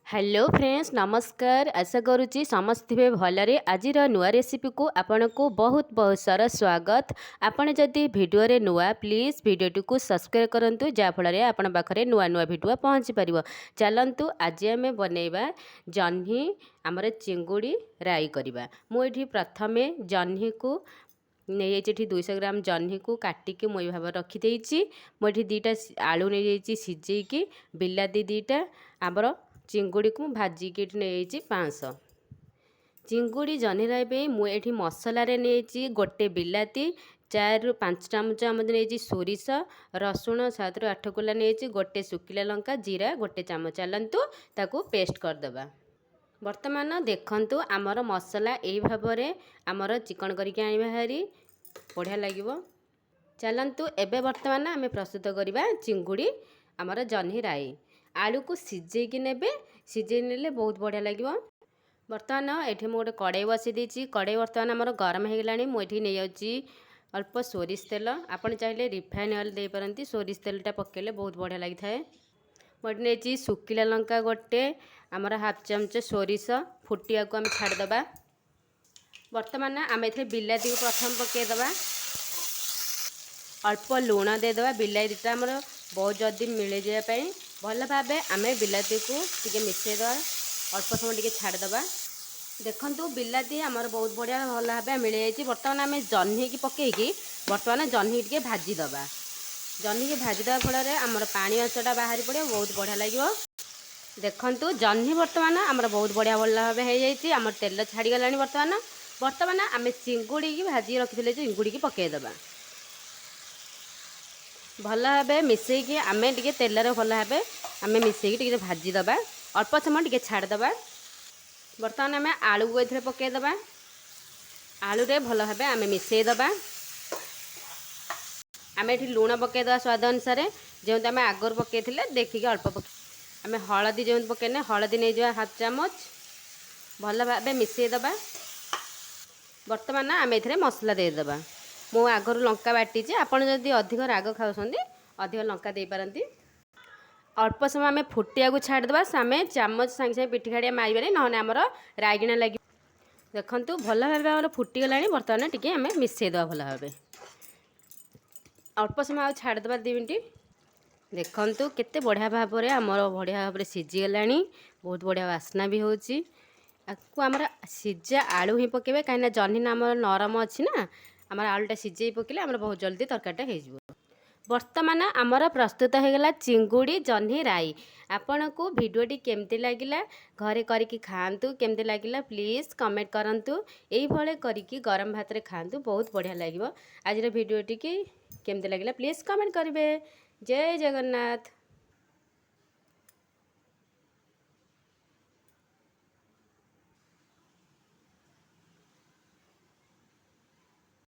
Hello friends, ନମସ୍କାର। ଆଶା କରୁଛି ସମସ୍ତେ ଥିବେ ଭଲରେ। ଆଜିର ନୂଆ ରେସିପିକୁ ଆପଣଙ୍କୁ ବହୁତ ବହୁତ ସାରା ସ୍ୱାଗତ। ଆପଣ ଯଦି ଭିଡ଼ିଓରେ ନୂଆ, ପ୍ଲିଜ୍ ଭିଡ଼ିଓଟିକୁ ସବସ୍କ୍ରାଇବ୍ କରନ୍ତୁ, ଯାହାଫଳରେ ଆପଣ ପାଖରେ ନୂଆ ନୂଆ ଭିଡ଼ିଓ ପହଞ୍ଚି ପାରିବ। ଚାଲନ୍ତୁ, ଆଜି ଆମେ ବନେଇବା ଜହ୍ନି ଆମର ଚିଙ୍ଗୁଡ଼ି ରାଇ କରିବା। ମୁଁ ଏଠି ପ୍ରଥମେ ଜହ୍ନିକୁ ନେଇଯାଇଛି। ଏଠି 200 ଗ୍ରାମ ଜହ୍ନିକୁ କାଟିକି ମୁଁ ଏଇ ଭାବରେ ରଖିଦେଇଛି। ମୁଁ ଏଠି 2ଟା ଆଳୁ ନେଇଯାଇଛି ସିଝେଇକି, ବିଲାତି 2ଟା, ଆମର ଚିଙ୍ଗୁଡ଼ିକୁ ମୁଁ ଭାଜିକି ଏଠି ନେଇଯାଇଛି 500। ଚିଙ୍ଗୁଡ଼ି ଜହ୍ନି ରାଇ ପାଇଁ ମୁଁ ଏଠି ମସଲାରେ ନେଇଛି ଗୋଟେ ବିଲାତି, 4ରୁ 5 ଚାମଚ ଆମର ନେଇଛି ସୋରିଷ, ରସୁଣ 7ରୁ 8 କୁଲା ନେଇଛି, ଗୋଟେ ଶୁଖିଲା ଲଙ୍କା, ଜିରା ଗୋଟେ ଚାମଚ। ଚାଲନ୍ତୁ, ତାକୁ ପେଷ୍ଟ କରିଦେବା। ବର୍ତ୍ତମାନ ଦେଖନ୍ତୁ, ଆମର ମସଲା ଏଇ ଭାବରେ ଆମର ଚିକଣ କରିକି ଆଣିବା ଭାରି ବଢ଼ିଆ ଲାଗିବ। ଚାଲନ୍ତୁ, ଏବେ ବର୍ତ୍ତମାନ ଆମେ ପ୍ରସ୍ତୁତ କରିବା ଚିଙ୍ଗୁଡ଼ି ଆମର ଜହ୍ନି ରାଇ। ଆଳୁକୁ ସିଝେଇକି ନେବେ। ସିଝେଇ ନେଲେ ବହୁତ ବଢ଼ିଆ ଲାଗିବ। ବର୍ତ୍ତମାନ ଏଠି ମୁଁ ଗୋଟେ କଡ଼େଇ ବସାଇ ଦେଇଛି। କଡ଼େଇ ବର୍ତ୍ତମାନ ଆମର ଗରମ ହେଇଗଲାଣି। ମୁଁ ଏଠି ନେଇଯାଉଛି ଅଳ୍ପ ସୋରିଷ ତେଲ। ଆପଣ ଚାହିଁଲେ ରିଫାଇନ୍ ଅଏଲ୍ ଦେଇପାରନ୍ତି। ସୋରିଷ ତେଲଟା ପକାଇଲେ ବହୁତ ବଢ଼ିଆ ଲାଗିଥାଏ। ମୁଁ ଏଠି ନେଇଛି ଶୁଖିଲା ଲଙ୍କା ଗୋଟେ, ଆମର ହାଫ୍ ଚାମଚ ସୋରିଷ। ଫୁଟିବାକୁ ଆମେ ଛାଡ଼ିଦେବା। ବର୍ତ୍ତମାନ ଆମେ ଏଥିରେ ବିଲାତିକୁ ପ୍ରଥମେ ପକାଇଦେବା। ଅଳ୍ପ ଲୁଣ ଦେଇଦେବା, ବିଲାତିଟା ଆମର ବହୁତ ଜଲ୍ଦି ମିଳିଯିବା ପାଇଁ। ଭଲ ଭାବେ ଆମେ ବିଲାତିକୁ ଟିକେ ମିଶାଇଦେବା। ଅଳ୍ପ ସମୟ ଟିକେ ଛାଡ଼ିଦେବା। ଦେଖନ୍ତୁ, ବିଲାତି ଆମର ବହୁତ ବଢ଼ିଆ ଭଲ ଭାବେ ମିଳିଯାଇଛି। ବର୍ତ୍ତମାନ ଆମେ ଜହ୍ନିକି ପକାଇକି ବର୍ତ୍ତମାନ ଜହ୍ନିକି ଟିକେ ଭାଜିଦେବା। ଜହ୍ନିକି ଭାଜିଦେବା ଫଳରେ ଆମର ପାଣି ଅଂଶଟା ବାହାରି ପଡ଼ିବ, ବହୁତ ବଢ଼ିଆ ଲାଗିବ। ଦେଖନ୍ତୁ, ଜହ୍ନି ବର୍ତ୍ତମାନ ଆମର ବହୁତ ବଢ଼ିଆ ଭଲ ଭାବେ ହେଇଯାଇଛି। ଆମର ତେଲ ଛାଡ଼ିଗଲାଣି। ବର୍ତ୍ତମାନ ବର୍ତ୍ତମାନ ଆମେ ଚିଙ୍ଗୁଡ଼ିକି ଭାଜିକି ରଖିଥିଲେ, ଚିଙ୍ଗୁଡ଼ିକି ପକାଇଦେବା। ଭଲ ଭାବେ ମିଶାଇକି ଆମେ ଟିକେ ତେଲରେ ଭଲ ଭାବେ ଆମେ ମିଶାଇକି ଟିକେ ଭାଜିଦେବା। ଅଳ୍ପ ସମୟ ଟିକେ ଛାଡ଼ିଦେବା। ବର୍ତ୍ତମାନ ଆମେ ଆଳୁକୁ ଏଥିରେ ପକାଇଦେବା। ଆଳୁରେ ଭଲ ଭାବେ ଆମେ ମିଶାଇଦେବା। ଆମେ ଏଠି ଲୁଣ ପକାଇଦେବା ସ୍ୱାଦ ଅନୁସାରେ। ଯେହେତୁ ଆମେ ଆଗରୁ ପକାଇଥିଲେ, ଦେଖିକି ଅଳ୍ପ ପକାଇ। ଆମେ ହଳଦୀ ଯେମିତି ପକାଇଲେ, ହଳଦୀ ନେଇଯିବା ହାଫ୍ ଚାମଚ। ଭଲ ଭାବେ ମିଶାଇଦେବା। ବର୍ତ୍ତମାନ ଆମେ ଏଥିରେ ମସଲା ଦେଇଦେବା। ମୁଁ ଆଗରୁ ଲଙ୍କା ବାଟିଛି। ଆପଣ ଯଦି ଅଧିକ ରାଗ ଖାଉଛନ୍ତି, ଅଧିକ ଲଙ୍କା ଦେଇପାରନ୍ତି। ଅଳ୍ପ ସମୟ ଆମେ ଫୁଟିବାକୁ ଛାଡ଼ିଦେବା। ଆମେ ଚାମଚ ସାଙ୍ଗେ ସାଙ୍ଗେ ପିଠି ଖାଡ଼ିଆ ମାରିବାନି, ନହେଲେ ଆମର ରାଇଗିଣା ଲାଗିବ। ଦେଖନ୍ତୁ, ଭଲ ଭାବେ ଆମର ଫୁଟିଗଲାଣି। ବର୍ତ୍ତମାନ ଟିକେ ଆମେ ମିଶାଇଦେବା ଭଲ ଭାବେ। ଅଳ୍ପ ସମୟ ଆଉ ଛାଡ଼ିଦେବା, 2 ମିନିଟ୍। ଦେଖନ୍ତୁ, କେତେ ବଢ଼ିଆ ଭାବରେ ଆମର ବଢ଼ିଆ ଭାବରେ ସିଝିଗଲାଣି। ବହୁତ ବଢ଼ିଆ ବାସ୍ନା ବି ହେଉଛି। ଆକୁ ଆମର ସିଝା ଆଳୁ ହିଁ ପକାଇବେ, କାହିଁକିନା ଜହ୍ନି ଆମର ନରମ ଅଛି ନା। ଆମର ଆଳୁଟା ସିଝେଇ ପକାଇଲେ ଆମର ବହୁତ ଜଲ୍ଦି ତରକାରୀଟା ହେଇଯିବ। ବର୍ତ୍ତମାନ ଆମର ପ୍ରସ୍ତୁତ ହୋଇଗଲା ଚିଙ୍ଗୁଡ଼ି ଜହ୍ନି ରାଇ। ଆପଣଙ୍କୁ ଭିଡ଼ିଓଟି କେମିତି ଲାଗିଲା? ଘରେ କରିକି ଖାଆନ୍ତୁ। କେମିତି ଲାଗିଲା, ପ୍ଲିଜ୍ କମେଣ୍ଟ କରନ୍ତୁ। ଏଇଭଳି କରିକି ଗରମ ଭାତରେ ଖାଆନ୍ତୁ, ବହୁତ ବଢ଼ିଆ ଲାଗିବ। ଆଜିର ଭିଡ଼ିଓଟିକି କେମିତି ଲାଗିଲା, ପ୍ଲିଜ୍ କମେଣ୍ଟ କରିବେ। ଜୟ ଜଗନ୍ନାଥ।